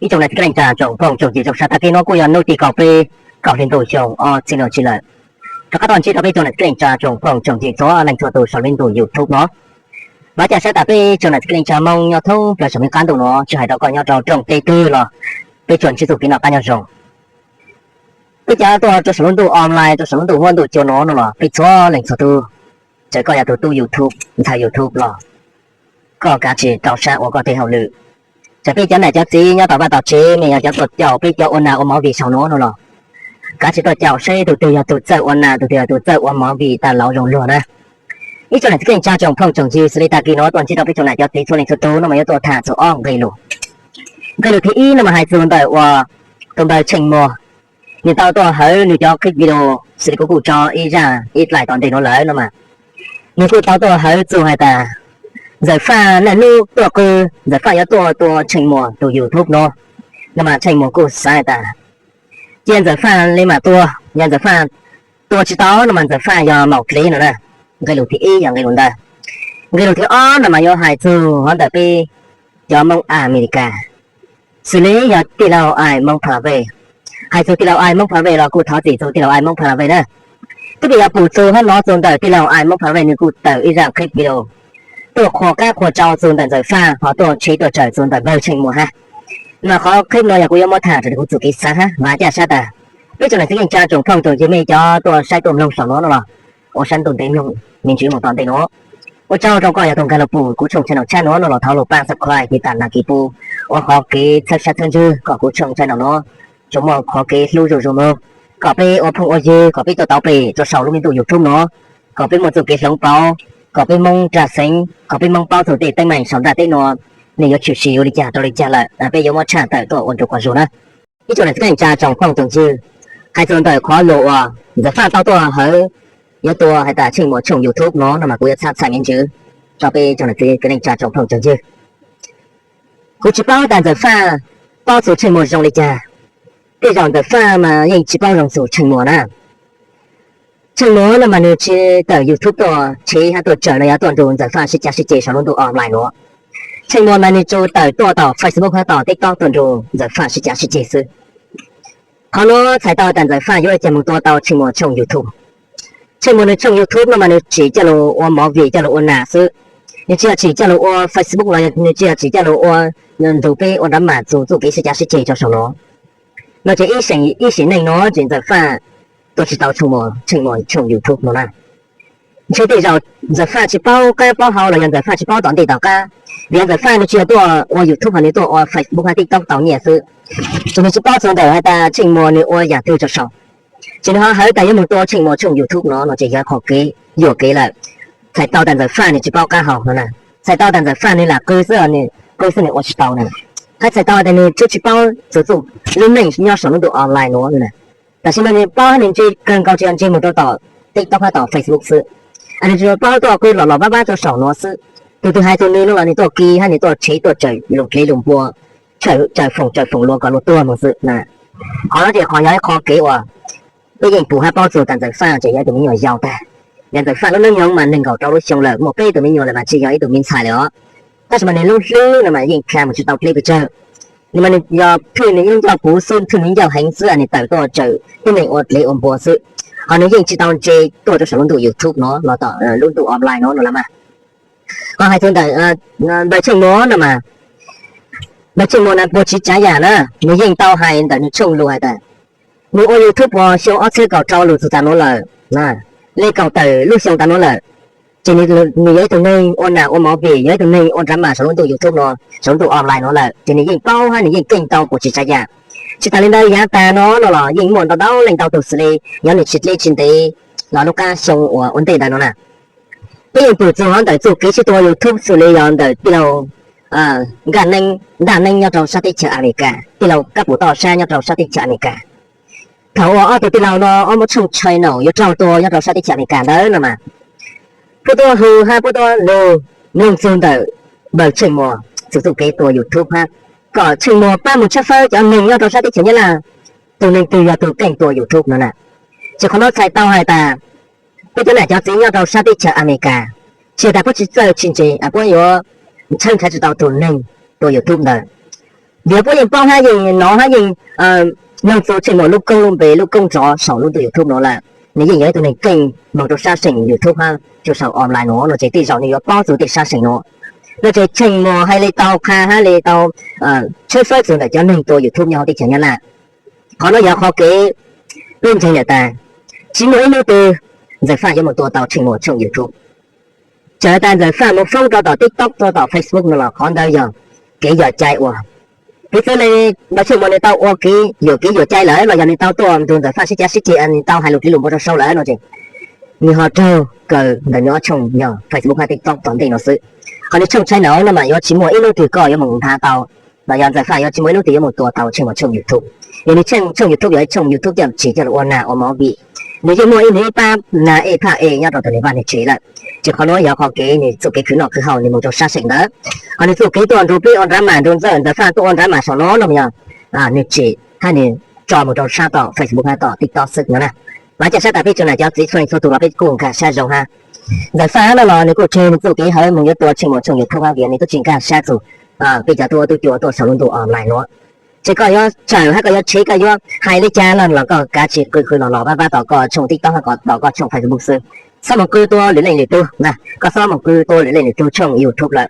Ib tsoom niam txiv kwv tij neej tsa tsoom phooj tsoom ywg, zoo sab tag kis no kuj yog hnub tim kaum peb, kaum hli ntuj xyoo ob txhiab nees nkaum tsib lawm. Rov qab tau ntsib rau peb tsoom niam txiv kwv tij neej tsa tsoom phooj tsoom ywg txhua leej txhua tus saum lub ntuj YouTube no. Vam thiab cia siab tas peb tsoom niam txiv kwv tij neej tsa Hmoob nyob thoob plaws saum lub qab ntuj no, tsis hais rau koj nyob rau nroog teb twg los peb tsuas ntsib txoj kev noj qab nyob zoo. Peb cov tuaj rau saum lub ntuj online, rau saum lub ntuj huab ntuj cua no no los peb txhua leej txhua tus, txawm koj yog tus tub YouTube, ntxhais YouTube los koj kav tsij rau siab ua koj tej hauj lwm. Txawm peb cov niam cov txiv nyob tom vaj tom tsev, nej yog cov tuaj caum peb cov ua nas ua movie saum no no los kav tsij tuaj caum seb tus twg yog tus txawj ua nas, tus twg yog tus txawj ua movie tas laus zoo luag na. Ib tsoom niam txiv kwv tij neej tsa tsoom phooj tsoom ywg, xws li tag kis no tuaj ntsib rau peb tsoom niam cov txiv txhua leej txhua tus no mas yuav tuaj tham txog ob nqe lus. Nqe lus thib ib no mas hais txog ntawm uas tus npawg Tsheej Muas, nws tau tuaj hawv nws cov clip video xws li kuv kuj tso ib zaj ib dlaim tom ntej no lawm no mas, nws kuj tau tuaj hawv txog hais tas Ntxawm Faj niaj hnub tuaj qw, Ntxawm Faj yuav tuaj tua Tsheej Muas tus YouTube no. No mas Tsheej Muas kuj xav hais tas cia Ntxawm Faj li mam tua, yog Ntxawm Faj tua tsis tau no mas Ntxawm Faj yog maum dlev no na. Nqe lus thib ib yog nqe lus ntawd. Nqe lus thib ob no mas yuav hais txog hauv ntawm peb cov Hmoob Amelikas, xws li yog tij laug Ais Hmoob Pha La Vej. Hais txog tij laug Ais Hmoob Pha La Vej los kuj thov txim txog tij laug Ais Hmoob Pha La Vej na. Twb yog pum txog hab no txog ntawm tij laug Ais Hmoob Pha La Vej nws kuj tawm ib zaj clip video tuaj qhuas qab qhuas tsau txog ntawm Ntxawm Faj ho tuaj tsheb tuaj tsawm txog ntawm npawg Tsheej Muas hab. No qhov clip no yog kuv yuav muab tham raws li kuv txuj kev xav hab, vam thiab cia siab tas peb tsoom niam txiv kwv tij neej tsa tsoom phooj tsoom ywg, mej cov tuaj saib tuaj mloog saum no no los ua saib ntuj ntev mloog me ntsis mus tom ntej no. Ua tsaug rau koj yog tuaj nkag los pum kuv tshooj channel no no los thov los pab subscribe, tiv tam nas kis pub, ua qhov kev txhawb sab txhawb ntswg kom kuv tshooj channel no tsuas muaj qhov kev hlub zuj zus mus, kom peb ua phooj ua ywg, kom peb tuaj tau pem rau saum lub me ntuj YouTube no, kom peb muaj txuj kev hloov pauv, kom peb Hmoob raj xeev, kom peb Hmoob paub txog tej teeb meem saum ntiaj teb no, nws yuav tshwm sim ua li cas rau li cas lawm, peb yuav muab tshaj tawm tuaj ua ntu quas zug na. Ib tsoom niam txiv kwv tij neej tsa tsoom phooj tsoom ywg, hais txog ntawm qhov lus uas Ntxawm Faj tau tuaj hawv yuav tua hais tas Tsheej Muas tshooj YouTube no no mas kuv yuav txhab txhais me ntsis rau peb tsoom niam txiv kwv tij neej tsa tsoom phooj tsoom ywg. Kuv tsis paub tas Ntxawm Faj paub txog Tsheej Muas zoo li cas, tej zaum Ntxawm Faj mas yeej tsis paub zoo txog Tsheej Muas na. Tsheej Muas no mas nws tsis tawm YouTube tuaj tshev hab tuaj tsawm los yog tuaj nrug Ntxawm Faj sib cav sib ceg saum lub ntuj online no. Tsheej Muas mas nws tsuas tawm tuaj tom Facebook hab tom TikTok tuaj nrug Ntxawm Faj sib cav sib ceg xwb. Qhov no txhais tau tas Ntxawm Faj yuav ua cas mus tua tau Tsheej Muas tshooj YouTube. Tsheej Muas nws tshooj YouTube no mas nws tsim coj lug ua movie, coj lug ua nas xwb. Nws tsis yog tsim coj lug ua Facebook los nws tsis yog tsim coj lug ua ntug peb ua drama txug txuj kev sib cav sib ceg rau saum no. No ces ib sim neej no ces Ntxawm Faj tua tsis tau Tsheej Muas tshooj YouTube no na. Ntshe tej zaum Ntxawm Faj tsis paub qab paub hau los yog Ntxawm Faj tsis paub tom ntej tom qab. Vim yog Ntxawm Faj nws tsis yog tuaj ua YouTube hos nws tuaj ua Facebook hab TikTok tau nyiaj xwb, ces nws tsis paub txog ntawm has tas Tsheej Muas nws ua yam twg rau saum. Ces nws ho hawv tas yuav mus tua Tsheej Muas tshooj YouTube no no ces yog qhov kev yuam kev lawm. Txhais tau tas Ntxawm Faj nws tsis paub qab hau no na. Txhais tau tas Ntxawm Faj nws lam qw xwb, nws qw xwb nws ua tsis tau na. Hab txhais tau tas nws twb tsis paub txug txuj lub neej nyob saum lub ntuj online no na. Tam sim no nws paub hab nws ntse kawg nkaus tsis yog ntse mus rau tom TikTok hab tom Facebook xwb, nws tsuas paub tuaj qw los los vab vab rau saum no xwb. Tus twg hais txug nws no los nws tuaj kis hab nws tuaj tshev tuaj tsawm lug dlev lug npua, tsawm foom tsawm foom luag kom luag tuag mus xwb na. Qhov no ces qhov yog ib qho kev uas peb yeej pum hab paub txug tas Ntxawm Faj ces yog ib tug me nyuam yaus tag. Yog Ntxawm Faj lub hnub nyoog mas nees nkaum rau lub xyoo lawm, muaj peb tug me nyuam lawm mas tsis yog ib tug me ntxhais lawm os. Tab sis mas nws lub hlwb no mas yeej kha mus tsis tau dleb pes tsawg. Nws mas nws yog phwj nws yeej ncauj puv xwb, phwj nws yeej ncauj heev xwb, nws tawm tuaj tsawm tib neeg ua dlev ua npua xwb. Ho nws yeej tsis tau ntse tuaj rau saum lub ntuj YouTube no los tom lub ntuj online no no los mas. Ho hais txug ntawm npawg Tsheej Muas no mas, npawg Tsheej Muas na puas tsis tsav yam na, nws yeej tau hais ntawm nws tshooj lus has tas nws ua YouTube puag xyoo ob txhiab kaum rau lug txug tas nuav lawm, le kaum tawm lub xyoo tas nuav lawm. Ces nws yog ib tug neeg ua nas ua movie, yog ib tug neeg ua drama saum lub ntuj YouTube no, saum lub ntuj online no lawm, ces nws yeej paub hab nws yeej keej tau puas tsis tsav yam. Tsis tas li ntawd yav tag no no los yeej muaj ntau ntau leej ntau tug xws li nyob nws tsis dleb tsis ntev los lub qab xyoo uas ua ntej ntawd no na. Peb yeej pum txug hov ntawm txuj kev sib tua YouTube xws li yog ntawm tij laug Nkaj Neeb, Ntaj Neeb nyob rau sab teb chaws Amelikas, tij laug Kab Pum Toj Sab nyob rau sab teb chaws Amelikas. Thaum uas ob tug tij laug no ob muab tshooj channel yuav raug tua nyob rau sab teb chaws Amelikas ntawd no mas, puab tuab hu hab puab tuab lug mloog txug ntawm npawg Tsheej Muas txug txuj kev tua YouTube hab kom Tsheej Muas pab mus tshawb fawb cov neeg nyob rau sab teb chaws Nyab Laj, tug neeg twg yog tug keej tua YouTube no na. Ces qhov no txhais tau hais tas peb cov nam cov txiv nyob rau sab teb chaws Amelikas, tsis tas puab tsis txawj tsis ntse, puab yuav ntshawb nrhav tsis tau tug neeg tua YouTube ntawd. Vim puab yeej paub hab yeej nov hab yeej nug txug Tsheej Muas lub koob lub npe lub koob tsov saum lub ntuj YouTube nuav lawm, nws yeej yog ib tug neeg keej moog rua sab seem YouTube hab rua saum online nuav no ces tej zaum nws yuav paub txug tej sab seem nuav. No ces Tsheej Muas hais li tau qha hab li tau tshawb fawb txug ntawm cov neeg tua YouTube nyob huv teb chaws Nyab Laj. Qhov nuav yog qhov kev peb ntseeg lawm tas, tsi muaj ib hnub twg Ntxawm Faj yuav moog tua tau Tsheej Muas tshooj YouTube. Txawm tas Ntxawm Faj moog foob rua tom TikTok rua tom Facebook no los qhov ntawd yog kev yog cai uas piv txwv le Npawg Tsheej Muas nws tau ua kev yuam kev yuam cai lawm los yog nws tau tuaj nrug Ntxawm Faj sib cav sib ceg, nws tau hais lus kev lus npua rau sau lawm no ces nws ho raug kaw ntawm nws ob tshooj yog Facebook hab TikTok tom ntej no xwb. Ho nws tshooj tshai ntawd no mas yuav tsi muaj ib hnub twg koj yuav moog nrhav tau los yog Ntxawm Faj yuav tsi muaj ib hnub twg yuav moog tua tau Tsheej Muas tshooj YouTube. Vim nws tshooj YouTube yog ib tshooj YouTube coj tsim coj lug ua nag ua movie. Nws yeej muaj ib nws ib pab nag ej phaj ej nyob rua tug nws vaj nws tsev lawm. Ces qhov nuav yog qhov kev nws txuj kev khwv noj khwv haus nws moog rua sab seem ntawd. Ho nws txuj kev tuaj nrug peb ua drama nrug Ntxawm Faj tuaj ua drama saum no no yog nws tsim hab nws tso moog rua sab tom Facebook hab tom TikTok xwb no na. Vav caj sab tas peb tsoom nam cov txiv txhua leej txhua tug los peb kuj nkag sab zoo hab. Ntxawm Faj no los nws kuj tseg nws txuj kev hawv moog yuav tua Tsheej Muas tshooj YouTube hab vim nws tub tsi nkag sab txug peb cov tub ua tub cua tuaj saum lub ntuj online nuav. Ces koj yuav tsawm hab koj yuav tshev koj yuav hais li cas los los koj kav tsij qw qw los los pab pab tom koj tshooj TikTok hab tom koj tshooj Facebook xwb. Txhob moog qw tua lwm leej lwm tug na, koj txhob moog qw tua lwm leej lwm tug tshooj YouTube lawm.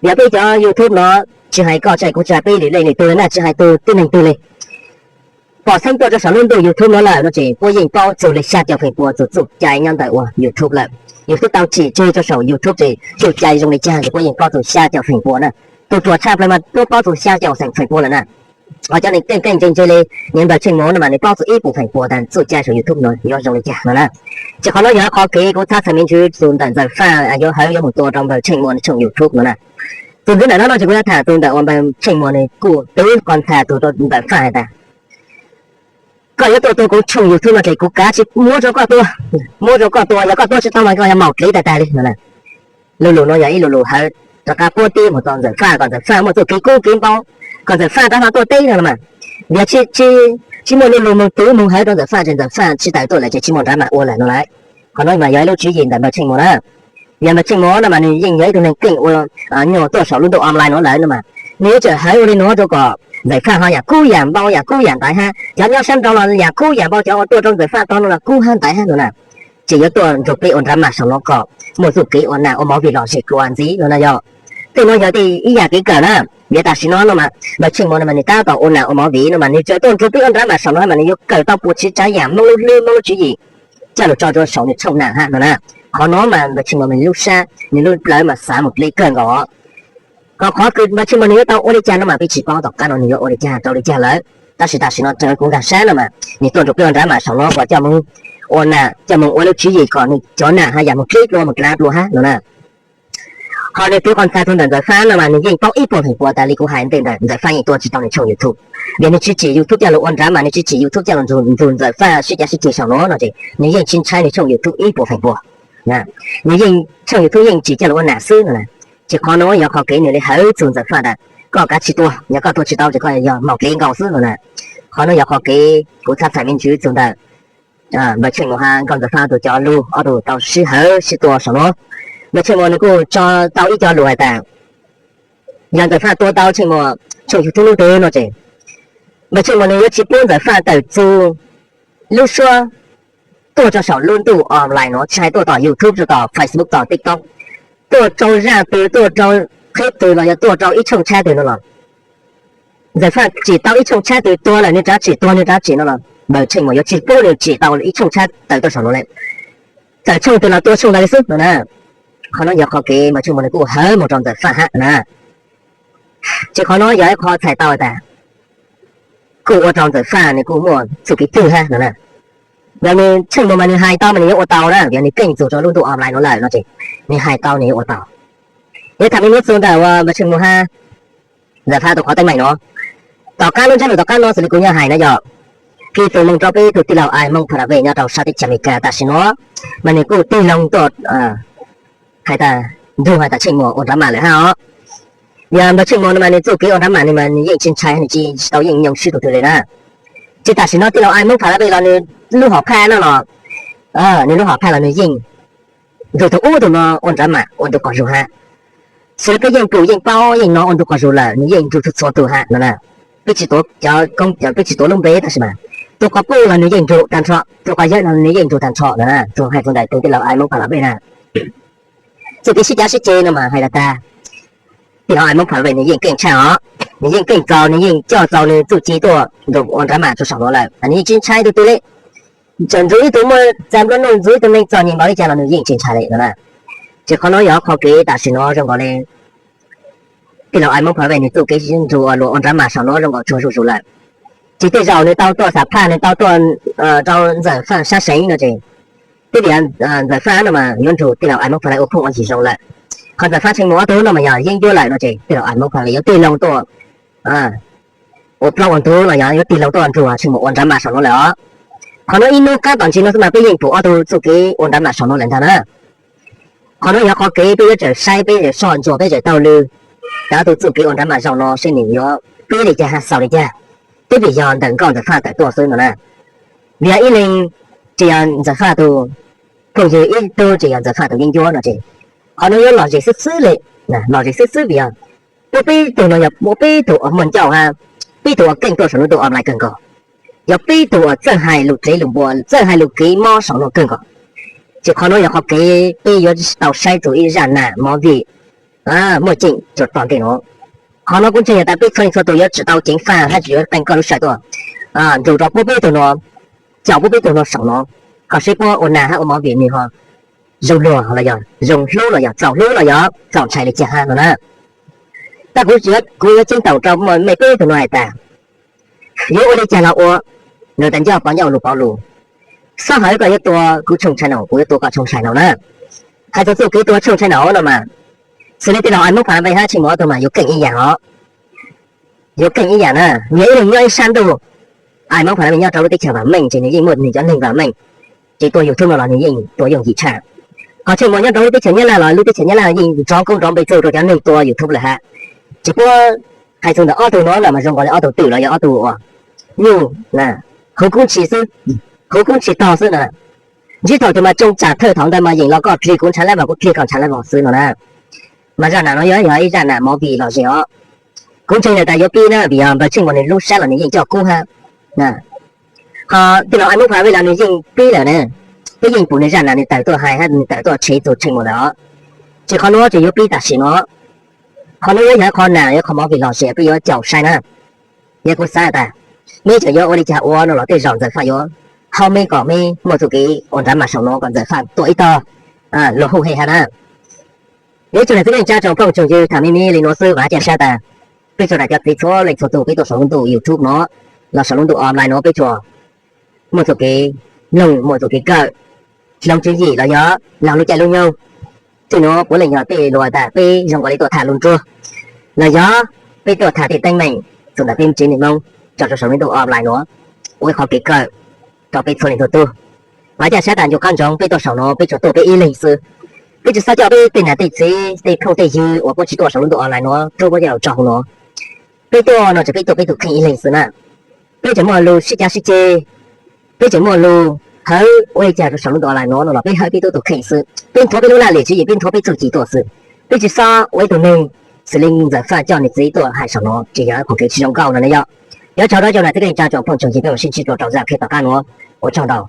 Vim peb cov YouTube no tsi hais koj tsi hais kuv tsi hais peb lwm leej lwm tug na, tsi hais tug tib neeg twg le pom xeeb tuaj rua saum lub ntuj YouTube no lawm no ces puab yeej paub txug li xya caum feem pua txug txuj cai nyob ntawm ua YouTube lawm. Yus twb tau tsim tseg rua saum YouTube ces txuj cai zoo li cas ces puab yeej paub txug xya caum feem pua na. Tug ruam tshaj plaws mas puab paub txug xya caum feem pua lawm na. Ho cov neeg keej keej ntse ntse li niag Npawg Tsheej Muas no mas nws paub txug ib puas feem pua tas txuj cai saum YouTube no yuav zoo li cas no na. Ces qhov nuav yog qhov kev kuv txhab txhais me ntsis txug ntawm Ntxawm Faj yuav hawv yuav moog tua rua Npawg Tsheej Muas nws tshooj YouTube no na. Txug ntxiv ntawm no no ces kuv yuav tham txug ntawm uas Npawg Tsheej Muas nws kuj twv qhov ntxhais txug rua Ntxawm Faj has tas, koj yuav tuaj tua kuv tshooj YouTube no ces kuv kav tsij muab rua koj tua, muab rua koj tua, yog koj tua tsi tau mas koj yuav maum dlev tag tag li no na. Lu lug no yog ib lu lug hawv rov qab puab tib moog rua Ntxawm Faj kom Ntxawm Faj muaj txuj kev kub kev npau, kom Ntxawm Faj rov qab tuaj teb no los mas. Vim tsi muaj lu lug moog twv moog hawv rua Ntxawm Faj ces Ntxawm Faj tsis tawm tuaj lawm ces tsis muaj drama ua lawm no lawm. Qhov no mas yog ib lub tswv yim ntawm Npawg Tsheej Muas na. Yog Npawg Tsheej Muas no mas nws yeej yog ib tug neeg keej ua nyuag tuaj saum lub ntuj online no lawm no mas nws yuav tsum hawv ua li no rua kom Ntxawm Faj ho yam kub yam npau yam kub yam ntaiv hab cov nyob sab nraud los yam kub yam npau, cov uas tuaj rau Ntxawm Faj tog no los kub hab ntaiv hab no na. Ces yuav tuaj nrug peb ua drama saum no kom muaj txuj kev ua nag ua movie los zem dlua ntxiv no na yog. Tej no yog tej ib yam kev kawm na. Vim tam sim no no mas Npawg Tsheej Muas no mas nws tab tom ua nag ua movie no mas nws tseem tuaj nrug peb ua drama saum no mas nws yuav kawm tau puas tsi tsav yam Moob lub hlwb Moob lub tswv yim coj lug tso rua saum nws tshooj nag hab no na. Qhov no mas Npawg Tsheej Muas nws lub sab nws lub plawv mas xav mus dleb kawg nkaus. Ho qhov kws Npawg Tsheej Muas nws yuav tau ua li cas no mas peb tsis paub tom qab no nws yuav ua li cas rau li cas lawm. Tab sis tam sim no raws kuv nkag sab no mas nws tuaj nrug peb ua drama saum no kom coj moog ua nag coj moog ua lub tswv yim kom nws cov nag haj yam moog dleb dlua moog dlav dlua hab no na. Ho nws twv qhov ntxhais txug ntawm Ntxawm Faj no mas nws yeej paub ib puas feem pua tas li kuv hais ntej ntawd, Ntxawm Faj yeej tua tsis tau nws tshooj YouTube. Vim nws tsis tsim YouTube coj lug ua drama, nws tsis tsim YouTube coj lug nrug Ntxawm Faj sib cav sib ceg saum no no ces nws yeej tsis ntshai nws tshooj YouTube ib puas feem pua. Nws yeej tshooj YouTube yeej tsim coj lug ua nag xwb no na. Ces qhov no yog qhov kev nws li hawv txug Ntxawm Faj tas koj kav tsij tua, yog koj tua tsis tau ces koj yog maum dlev nkaus xwb no na. Qhov no yog qhov kev kuv txhab txhais me ntsis txug ntawm Npawg Tsheej Muas hab Nkauj Ntxawm Faj ob tug cov lug ob tug tau sib hawv sib tua saum no. Npawg Tsheej Muas nws kuj tso tau ib co lus has tas yog Ntxawm Faj tua tau Tsheej Muas tshooj YouTube hnub twg no ces Npawg Tsheej Muas nws yuav tsis pub Ntxawm Faj tawm txug lub suab tuaj rua saum lub ntuj online no, tsis hais tuaj tom YouTube, rua tom Facebook, tom TikTok, tuaj rau zaj twg, tuaj rau qheb twg los yog tuaj rau ib tshooj tshab twg no los Ntxawm Faj tsim tau ib tshooj tshab twg tuag lawm nws rov tsim, tuag nws rov tsim no los Npawg Tsheej Muas yuav tsis pub nws tsim tau ib tshooj tshab tawm tuaj saum no le. Tawm tshooj twg los tua tshooj ntawd li xwb no na. Qhov no yog qhov kev Npawg Tsheej Muas nws kuj hawv moog rau Ntxawm Faj hab na. Ces qhov no yog ib qho txhais tau tas kuj ua rau Ntxawm Faj nws kuj muaj txuj kev twg hab no na. Yog nws Tsheej Muas mas nws hais tau mas nws yuav ua tau na, yog nws keej txug rau lub ntuj online no lawm no ces nws hais tau nws yuav ua tau. Yog tham me ntsis txug ntawm uas Npawg Tsheej Muas hab Ntxawm Faj tus qhov teeb meem no, tom qab lub ntsab lus tom qab no xws li kuv nyuam hais na yog, kuv tau moog rau peb tug tij laug Aimoob Phalave nyob rau sab teb chaws Amelikas tam sim no mas nws kuj tig loo tuaj hais tas, nrug hais tas Tsheej Muas ua drama lawm hab os. Yog Npawg Tsheej Muas no mas nws txuj kev ua drama nws mas nws yeej tsis ntshai, nws tsis tau yeej nyoo swb tus twg li na. Ces tam sim no tij laug Aimoob Phalave los nws lub hom phaj no los, nws lub hom phaj los nws yeej nrug tug ub tug no ua drama ua ntu qos zug hab. Xws li peb yeej pum yeej paub yeej hnov ua ntu qhov zus lawm, nws yeej nrug txhua txhua tus hab no na. Peb tsis tuav cov koob cov, peb tsis tuav lub npe tab sis mas tus qhov puj los nws yeej nrug tag nrho, tus qhov yawg los nws yeej nrug tag nrho no na. Tug hais txug ntawm tus tij laug Ais Moob Pha Lam Vej na, txuj kev sib cav sib ceg no mas hais los tag, tij laug Ais Moob Pha Lam Vej nws yeej keej tshaj os, nws yeej keej txaus, nws yeej coj txaus nws txuj ci tuaj nrug ua nrab mas rua saum nuav lawm, nws yeej tsis ntshai tug twg li. Txawm nrug ib tug muaj txag nplua nuj, nrug ib tug neeg txom nyem npaum li cas los nws yeej tsis ntshai li no na. Ces qhov nuav yog qhov kev tam sim nuav zoo nkaus li tij laug Ais Moob Pha Lam Vej nws txuj kev sib nrug ua luag ua nrab mas saum nuav zoo nkaus tsuag zuj zus lawm. Ces tej zaum nws tau tuaj xam phaj, nws tau tuaj rau Ntxawm Faj sab seev no ces, twb tias Ntxawm Faj no mas yuav nrug tij laug Ais Moob Pha Lam Vej ua phooj ua ywg zoo lawm. Qhov Ntxawm Faj Tsheej Muas ob tug no mas yog yeeb ncuab lawm no ces tij laug Ais Moob Pha Lam Vej yuav tig loo tuaj ua plaub ua ntug los yog yuav tig loo tuaj nrug Tsheej Muas ua nrab mas saum nuav lawm os. Qhov nuav ib hnub qab tom ntsis no xwb mas peb yeej pum ob tug txuj kev ua nrab mas saum nuav lawm ntag na. Qhov nuav yog qhov kev peb yuav tsum saib, peb yuav tsum soj ntsuam, peb yuav tsum taug lw, cov tug txuj kev ua nrab mas saum nuav seb nws yuav pib li cas hab xaus li cas. Twb vim yog ntawm nkauj Ntxawm Faj tawm tuaj xwb no na. Vim yog ib leeg tsis yog Ntxawm Faj tus phooj ywg, ib tug tsis yog Ntxawm Faj tus yeeb ncuab no ces qhov nuav yuav lom zem xwb xwb li, lom zem xwb xwb vim yog puab peb tug no yog puab peb tug uas muaj ncauj hab peb tug uas keej tuaj saum lub ntuj online kawg nkaus, yog peb tug uas txawj hais lus tsev lus npua, txawj hais lus kev mob saum nuav kawg nkaus. Ces qhov nuav yog qhov kev peb yuav tau saib txug ib zaj nam movie muaj ceem rua tom ntej nuav. Qhov nuav kuv ntseeg yog tas peb txhua leej txhua tug yuav tsum tau ceev faj hab tsis yuav qee koj lub sij hawm tuaj nrug rau puab peb tug nuav, caum puab peb tug nuav saum nuav, kom seb puab ua nam hab ua movie nws ho zoo luag los yog zoo hlub los yog txaus hlub los yog txaus ntshai li cas hab no na. Tab kuv, kuv yuav ceeb toom rau mej peb tug nuav hais tas, yuav ua li cas los ua, nws tas ncauj pov ncauj lus pov lus, xob hawv koj yuav tua kuv tshooj channel, kuv yuav tua koj tshooj channel na. Hais txug txuj kev tua tshooj channel no mas, xws li tij laug Ais Moob Pha Lam Vej hab Tsheej Muas ob tug mas yuav keej ib yam os. Yuav keej ib yam na, yog ib leeg nyob ib sab ntuj, Ais Moob Pha Lam Vej nyob rau lub teb chaws vam meej ces nws yeej muaj nws cov neeg vam meej, ces tua YouTube no los nws yeej tua yooj yim tshaj. Ho Tsheej Muas nyob rau lub teb chaws Nyab Laj los lub teb chaws Nyab Laj yeej nrov nkauj nrov npe txug rau cov neeg tua YouTube lawm hab. Ces puab hais txug ntawm ob tug nuav mas zoo nkaus li ob tug twm los yog ob tug uas nyuj, huv kub ntshis xwb, huv kub ntshis tog xwb na. Ntsib thaum twg mas tsoo tsam thawj thaum ntawd mas yeem los koj dlig kuv ntshav level, kuv dlig koj ntshav level xwb no na. Mas zaj nam no yuav yog ib zaj nam movie lom zem os. Kuv ntseeg tas yuav pib na vim yog npawg Tsheej Muas nws lub sab los nws yeej coj kub hab. Ho tij laug Ais Moob Pha Lam Vej los nws yeej pib lawm na. Peb yeej pum nws zaj nam nws tawm tuaj hais hab nws tawm tuaj tshev txug Tsheej Muas lawm os. Ces qhov nuav ces yuav pib tam sim no. Qhov nuav yuav yog qhov nam, yuav qhov movie lom zem peb yuav caum saib na. Yog kuv xav tas meb tseem yuav ua li cas ua no los tej zaum Ntxawm Faj yuav haub meb kom meb muaj txuj kev ua nrab mas saum nuav kom Ntxawm Faj tuaj ib tog luag hu he hab na. Yuav tsum lam xwb neej tsa tsoom phooj tsoom ywg, tham me me li nuav xwb, vam thiab saib tas peb tsuas daim cov txiv txhua leej txhua tug peb tuaj saum lub ntuj YouTube nuav los saum lub ntuj online nuav peb tsuas muaj txuj kev mloog, muaj txuj kev kawm, hloov tswv yim los yog laug lub caij lub nyoog. Txij nuav puav leej yog tej lus tas peb zoo nkaus li tuaj tham lus nruag los yog peb tuaj tham tej teeb meem txug ntawm peb tsev neeg Moob tso rau saum lub ntuj online nuav ua ib qhov kev kawm rau peb txhua leej txhua tug. Vam thiab saib tas ncu qab ntsoov peb tuaj saum nuav peb tsuas tuaj peb ib leeg xwb. Peb tsis xob coj peb tej nam tej txiv tej phooj tej ywg uas puab tsis tuaj saum lub ntuj online nuav rub puab coj los tso huv nuav. Peb tuaj no tsuas peb tuaj peb tug kheej ib leeg xwb na. Peb tseem muaj lus sib cav sib ceg, peb tseem muaj lus hawv ua li cas rau saum lub ntuj online nuav no los peb hawv peb tub tug kheej xwb, peb nthuav peb lub laj lim tswv yim, peb nthuav peb txuj ci tuaj xwb. Peb tsis xob ua ib tug neeg xws li Ntxawm Faj coj nws txiv tuaj hais saum nuav ces yog qhov kev tsis zoo nkauj no ne yom. Yuav tsaug rau cov nam txiv kwv tij neej tsa tsoom phooj tsoom ywg, peb mam sib ntsib dua rau zaj qhia tom qab nuav. Ua tsaug ntau.